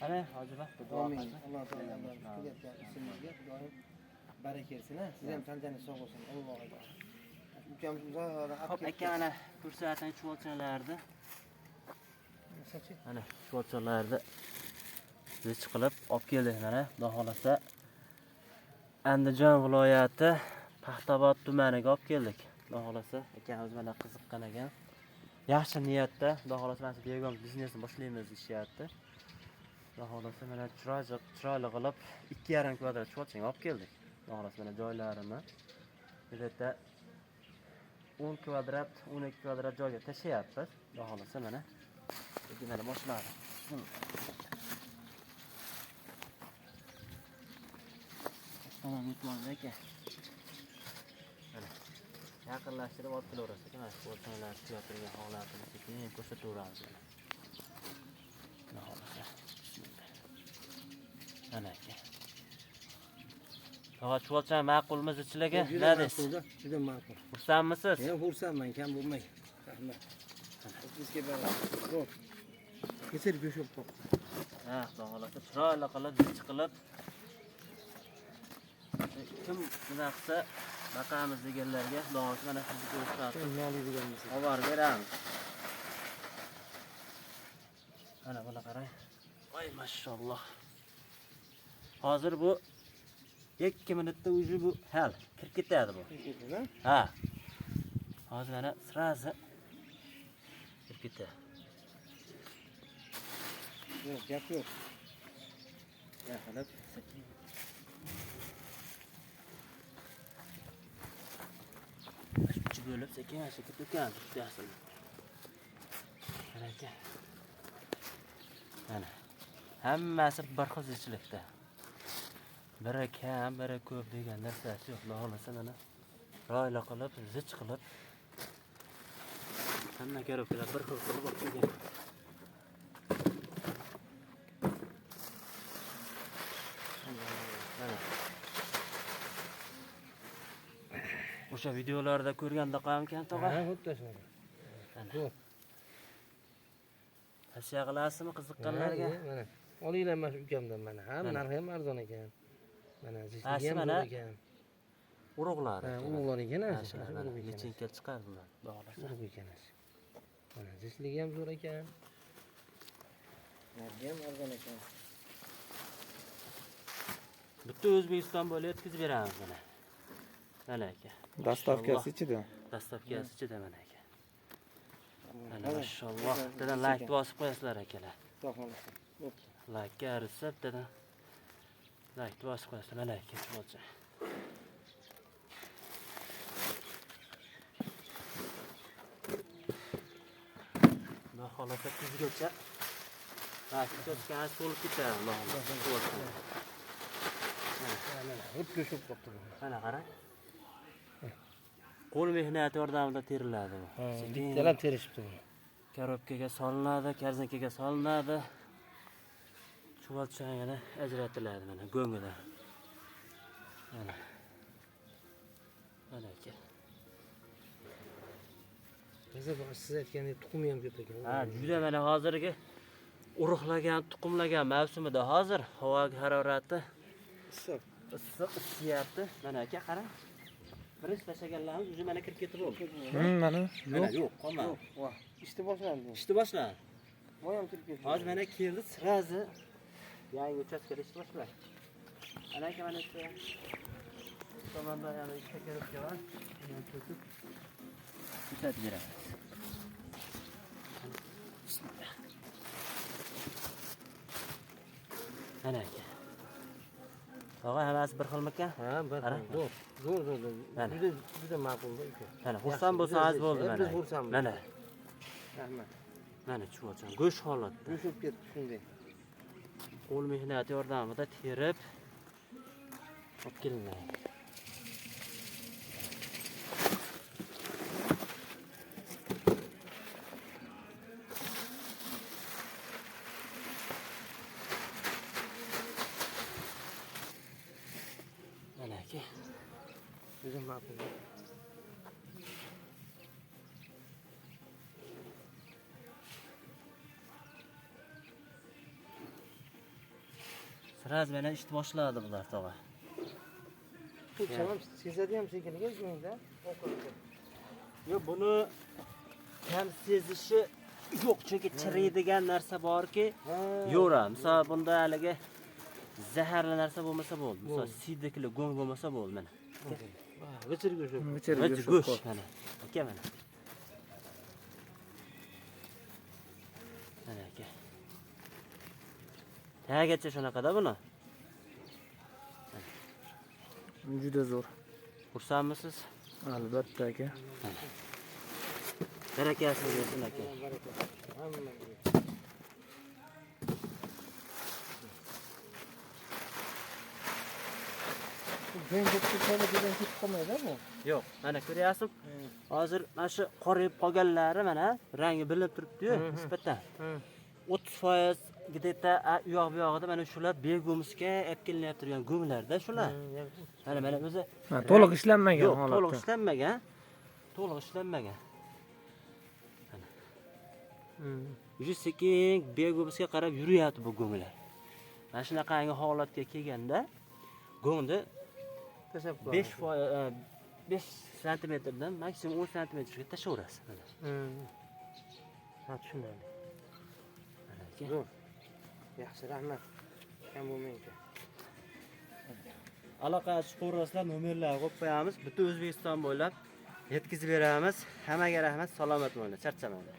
Ana hoji vaqt duo Amin. qilsin. Alloh taolo qilyapgan ishimizga Xudoyim baraka bersin. Siz ham tan-janingiz sog' bo'lsin. Allohu akbar. Ukamiz uzoqdan Xo'p, aka mana ko'rsating chuvalchalarni. Mana chuvalchalarni zich qilib olib keldik mana. Xudo xolasa Andijon viloyati Paxtaobod tumaniga olib keldik. Xudo xolasa akamiz mana qiziqqan ekan. Yaxshi niyatda, Xudo xolasa mana shu begom biznesni boshlaymiz deyishyapti. Xudo xolasa mana chiroyli qilib 2,5 kvadrat chuvalchang olib keldik. Xudo xolasa mana joylarini bu yerda 10 kvadrat, 12 kvadrat joyga tashlayapmiz. Xudo xolasa mana mana boshladi. Tamam, yetmadi aka. Mana yaqinlashtirib olib kelaverasiz aka. Mana shu o'rtalar tuyatirgan holatini sekin ko'rsataveramiz mana. Xudo xolasa. Mana aka. Tog'a chuvalchang ma'qulmi sizlarga? Juda Nima deysiz? ma'qul, juda ma'qul. Xursandmisiz? Men xursandman, kam bo'lmang. Rahmat. Bizga baraka. Zo'r. Kesir go'sht bo'lib qoldi. Ha, Xudo xolasa chiroyli qilib, zich qilib kim nima qilsa baqamiz deganlarga Xudo xolasa mana sizni ko'rsatib xabar beramiz. Mana buni qarang. Voy mashalloh. Hozir bu 2 minutda уже bu hal kirib ketadi bu. Ha. Hozir mana sразу kirib ketadi. Yo'q, gap yo'q. Yaqinlab sekin. Uch bo'lib sekin mana shu yerga to'kamiz bittasini. Mana aka. Mana. Hammasi bir xil zichlikda. Biri kam, biri ko'p degan narsasi yo'q. Xudo xolasa mana chiroyli qilib, zich qilib hamma korobkalar bir xil qilib olib kelgan. Mana. O'sha videolarda ko'rganda qo'yamkan tog'a. Ha, xuddi shunaqa. Zo'r. Tavsiya qilasizmi qiziqqanlarga? Mana olinglar mana shu ukamdan mana. Ham narxi ham arzon ekan. Mana zichligi ham mana zo'r ekan. Urug'lari. Ha, urug'lar ekan, ha, Mana urug' mana ekan. nechinka chiqar bundan. Xudo xolasa. Urug' ekan. Mana zichligi ham zo'r ekan. Narxi ham arzon ekan. Butun O'zbekiston bo'ylab yetkazib beramiz mana. Mana aka. Dastavkasi ichida. Dastavkasi ichida mana aka. Mana mashalloh. Bittadan like bosib qo'yasizlar akalar. Xudo xolasa. Bo'pti. Like'ga arisa bittadan like bosib qo'yasizlar. Mana aka chuvalcha. Xudo xolasa kuzgacha like to'chkani to'lib ketadi. Xudo xolasa. Mana hut go'sht bo'lib qolibdi bu. Mana qarang. Qo'l mehnati yordamida teriladi bu. Bittalab terishibdi buni. Korobkaga solinadi, korzinkaga solinadi. Chuvalchangini ajratiladi mana go'ngidan. Mana. Mana aka. Biza siz aytgandek tuxumi ham ko'p ekan. Ha, juda mana hozirgi urug'lagan, tuxumlagan mavsumida hozir havo harorati issiq. Issiq isiyapti. Mana aka qarang. Birinchi tashlaganlarimiz уже mana kirib ketib bo'ldi. Mana Mana yo'q, qolmadi. Yo'q, voh. Ishni boshlandi. Ishni boshlandi. Moy ham kirib ketdi. Hozir mana keldi, sразу yangi uchastkada ishni boshladi. Ana aka mana shu tomonda yana ikkita korobka bor. Buni to'kib ko'rsatib beramiz. Bismillah. Mana aka. Tog'a hammasi bir xilmikan? Ha, bir xil. Zo'r, zo'r, zo'r. Juda, juda ma'qul uka. Mana xursand bo'lsangiz bo'ldi mana. Biz xursandmiz. Mana. Rahmat. Mana chuvalchang go'sht holatda. Go'sht bo'lib ketdi shunday. Qo'l mehnati yordamida terib olib kelinadi. Mana aka. Juda ma'qul. Sraz mana ishni boshladi bular tog'a. Tamam, sezadi ham sekinlik go'ngda. Yo'q, buni kam sezishi yo'q, chunki chiriydigan narsa borki, yo'ra. Misol bunda haligi zaharli narsa bo'lmasa bo'ldi. Misol siydikli go'ng bo'lmasa bo'ldi mana. G'ijir go'sht. G'ijir go'sht mana. Aka mana. Mana aka. Tagacha shunaqada buni. Juda zo'r. Xursandmisiz? Albatta aka. Barakasini bersin aka. Hammaga. Go'ng degan ketib qolmaydi bu. Yo'q, mana ko'ryapsiz. Hozir mana shu qorayib qolganlari mana rangi bilinib turibdi-yu, nisbatan. 30% gideta u yoq bu yog'ida mana shular begumsga olib kelinyapti turgan go'nglarda shular. Mana mana o'zi to'liq ishlanmagan yo'q, holatda. To'liq ishlanmagan. To'liq ishlanmagan. Mana. Уже sekin begumsga qarab yuryapti bu go'nglar. Mana shunaqangi holatga kelganda go'ngni Tashlab qo'yamiz. 5 santimetrdan maksimum 10 santimetrga tashlayverasiz. Mana. Ha, tushunarli. Mana aka. Zo'r. Yaxshi, rahmat. Kam bo'lmang aka. Aloqa chiqaverasizlar, nomerlarni qo'yib qo'yamiz. Butun O'zbekiston bo'ylab yetkazib beramiz. Hammaga rahmat, salomat bo'linglar, charchamanglar.